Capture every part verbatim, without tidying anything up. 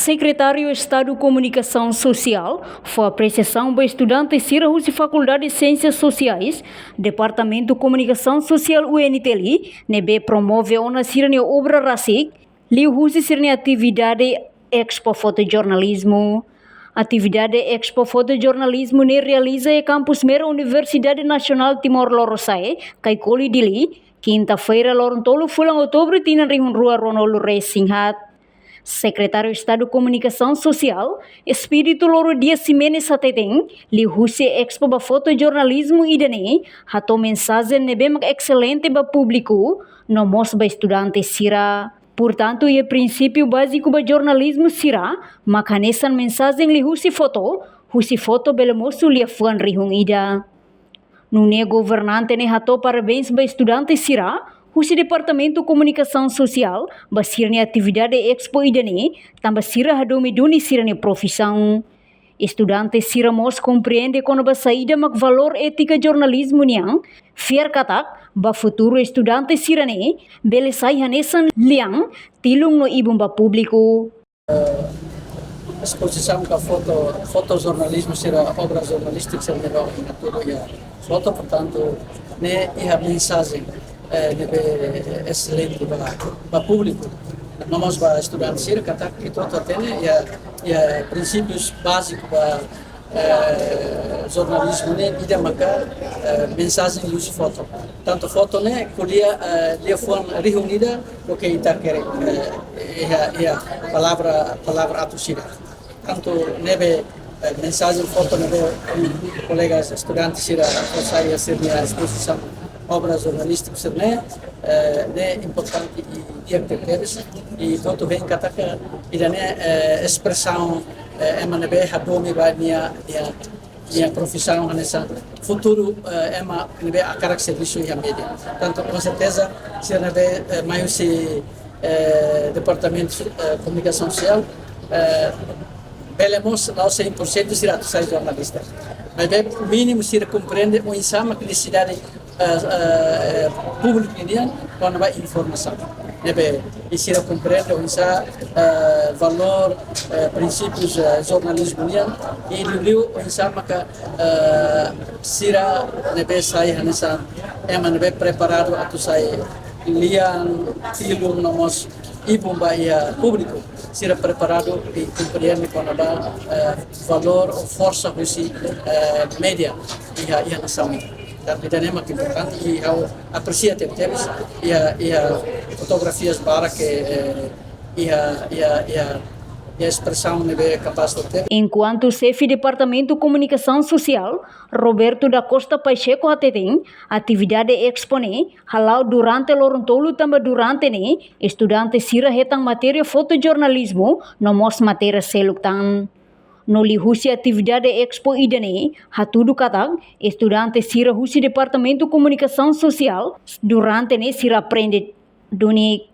Sekretáriu Estadu Komunikasaun Sosiál fó apresiasaun ba estudante sira husi Fakuldade Siénsias Sosiais, Departamentu Komunikasaun Sosiál U N T L, ne'ebé promove ona sira-nia obra rasik, liuhusi sira-nia atividade Expo Fotojornalizmu. Atividade Expo Fotojornalizmu ne'e realiza iha Kampus Mera Universidade Nasionál Timor Lorosa'e, Caicoli, Dili, kinta-feira, loron tolu fulan Outubru, tinan rihun rua ruanulu resin haat. Sekretáriu Estadu Komunikasaun Sosiál, Expedito Loro Dias Ximenes hateten, liuhusi Expo ba Fotojornalizmu ida-ne'e, hato'o mensajen ne'ebé mak excelente ba públiku, no mós ba estudante sira. Portantu, iha prinsípiu báziku ba jornalizmu sira, mak hanesan mensajen liuhusi foto, husi foto bele mosu liafuan rihun ida. Nune'e governante ne'e hato'o parabéns ba estudante sira husi Departamentu Komunikasaun Sosiál ba sira-nia atividade Expo ida-ne'e, tanba sira hadomi duni sira-nia profisaun. Estudante sira mós komprende kona-ba saida mak valór étika jornalizmu nian, fiar katak ba futuru estudante sira-ne'e bele sai hanesan lian, tilun no ibun ba públiku. Espozisaun ka foto, fotojornalizmu sira, obra jornalístika sira ne'ebé hatudu iha foto, portantu, ne'e iha mensajen, eh, ne'ebé excelente ba, ba públiku. No mós ba estudante sira katak ita-boot hatene iha, iha prinsípius báziku ba, eh, jornalizmu ne'e ida maka, eh, mensajen liuhusi foto. Tantu foto ne'e ko'alia, eh, liafuan rihun ida, loke ita kere, eh, iha, iha palavra, palavra atu sira. Tantu ne'ebé, eh, mensajen foto ne'ebé, eh, kolega estudante sira fó sai iha sira-nia espozisaun obra jornalístika sira-ne'e, eh, ne'e importante i di'ak tebes, i ita-boot hein katak ida-ne'e, eh, espresaun, eh, ema ne'ebé hadomi ba nia, nia, nia profisaun hanesan futuru, eh, ema ne'ebé hakarak servisu iha média. Tantu, com certeza, sira ne'ebé, eh, mai husi, eh, Departamentu, eh, Komunikasaun Sosiál, eh, bele mós la'ós sein por sentu sira atu sai jornalista. Maibé mínimu sira komprende oinsá mak nesesidade, eh, eh, públiku nian kona-ba informasaun. Ne'ebé, i sira komprende oinsá, eh, valór, eh, prinsípius, eh, jornalizmu nian, i liuliu oinsá maka, eh, sira ne'ebé sai hanesan ema ne'ebé preparadu atu sai lian, tilun no mós ibun ba iha públiku, sira preparadu i komprende kona-ba, eh, valór ou forsa husi, eh, média iha, iha nasaun. Tanba ida-ne'e mak importante i ha'u apresia tebetebes iha, iha fotografias barak ke, eh, iha, iha, iha, iha espresaun ne'ebé kapás tebetebes. Enkuantu Xefe Departamentu Komunikasaun Sosiál, Roberto da Costa Pacheco hateten, atividade Expo ne'e hala'o durante loron tolu tanba durante ne'e estudante sira hetan matéria fotojornalizmu no mós matéria seluk tan. No liuhusi atividade Expo ida-ne'e, hatudu katak estudante sira husi Departamentu Komunikasaun Sosiál durante ne'e sira aprende duni.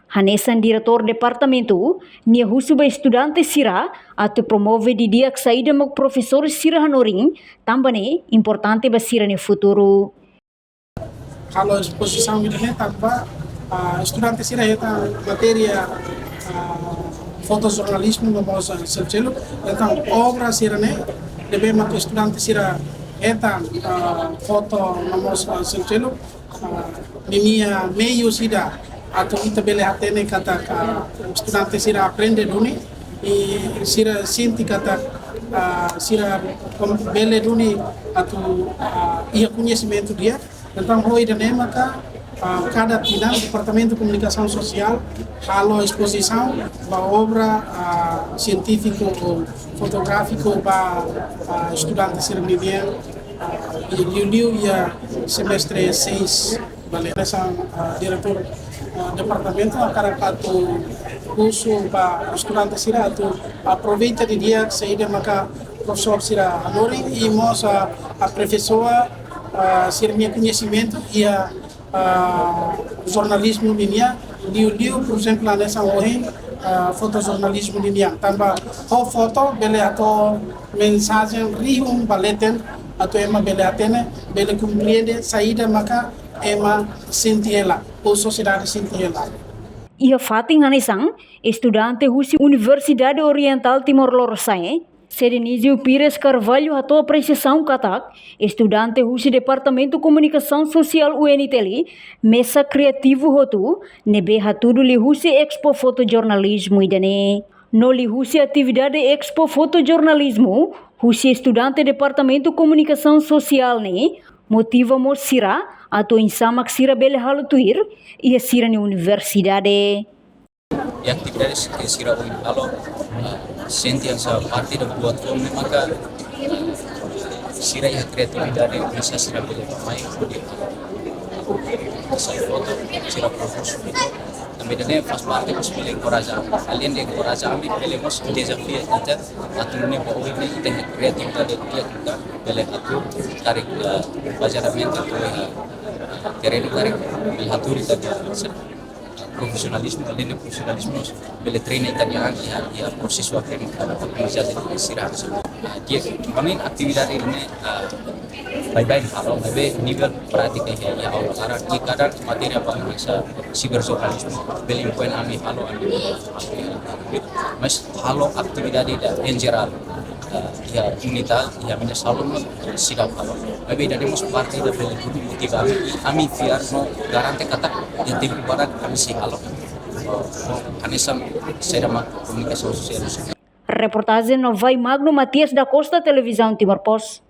Hanesan diretór departamentu, nia husu ba estudante sira atu promove didi'ak saida mak profesór sira hanorin, tanba ne'e importante ba sira-nia futuru. Halo espozisaun ida hetan ba, ah, estudante sira hetan matéria, ah, fotojornalizmu no mós, ah, seluk-seluk, hetan obra sira-ne'e, ne'ebé mak estudante sira hetan, ah, foto no mós, ah, seluk-seluk, ah, ninia meius ida atu ita bele hatene katak estudante sira aprende duni, i sira sente katak, ah, sira kom-, bele duni atu, ah, iha koñesimentu di'ak. Entaun, ho ida-ne'e maka, ah, kada tinan Departamentu Komunikasaun Sosiál halo espozisaun ba obra, ah, sientífiku ou fotográfiku ba, ah, estudante sira nian, ah, i liuliu iha semestre seis. Bele hanesan, ah, diretór, ah, departamentu hakarak atu husu ba estudante sira atu aproveita didi'ak saida maka profesór sira hanorin i mós, ah, aperfeisoa, ah, sira-nia koñesimentu iha, ah, jornalizmu ninian, liuliu, por ezemplu, hanesan ohin, ah, fotojornalizmu ninian. Tanba ho foto bele hato'o mensajen rihun ba leten, atu ema bele hatene, bele komprende saida maka ema sente hela, ou sosiedade sente hela. Iha fatin hanesan, estudante husi Universidade Oriental Timor Lorosa'e, Sedenizio Pires Carvalho hato'o apresiasaun katak, estudante husi Departamentu Komunikasaun Sosiál U N T L mesak kriativu hotu, ne'ebé hatudu liuhusi Expo Fotojornalizmu ida-ne'e. No liuhusi atividade Expo Fotojornalizmu, husi estudante Departamentu Komunikasaun Sosiál ne'e, motiva mós sira atu oinsá mak sira bele halo tuir iha sira-nia universidade. E atividades ke sira ohin halo, ah, sente hanesan parte ida buat foun ne'e maka sira iha kriatividade, hanesan sira bele mai hodi hanesan foto, sira produs. Tanba ida-ne'e faz parte mós bele enkoraja. Além de enkoraja ami, bele mós dezafia ita atu nune'e ba oin ne'e ita iha kriatividade di'ak, ita bele atu karik, eh, bazeadamente atu, eh, terrenu karik bele atu ita bele profisionalizmu, além de profisionalizmu, bele treina ita-nia an iha, iha prosesu akadémiku, aprendizagem sira. Ah, di'ak, ami-nia atividade ne'e, ah, baibain halo, maibé nivel prátika iha, iha aula laran, i kadang matéria ba hanesan siberjornalizmu, bele impoin ami halo, ami, mas halo atividade ida, em geral, eh, iha unidade, iha ami-nia salun, seidauk halo. Maibé ida-ne'e mós parte ida bele motiva ami, ami fiar no garante katak iha tempu badak ami sei halo. Hanesan saida mak komunikasaun sosiál. Reportajen no Vai Magno, Matias da Costa, Televizaun Timor Post.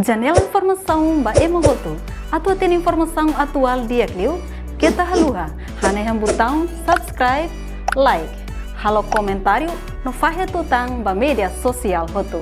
Janela informasaun ba ema hotu. Atu hatene informasaun atuál di'ak liu, keta haluha hanehan butaun subscribe, like, halo komentáriu no fahe tutan ba média sosiál hotu.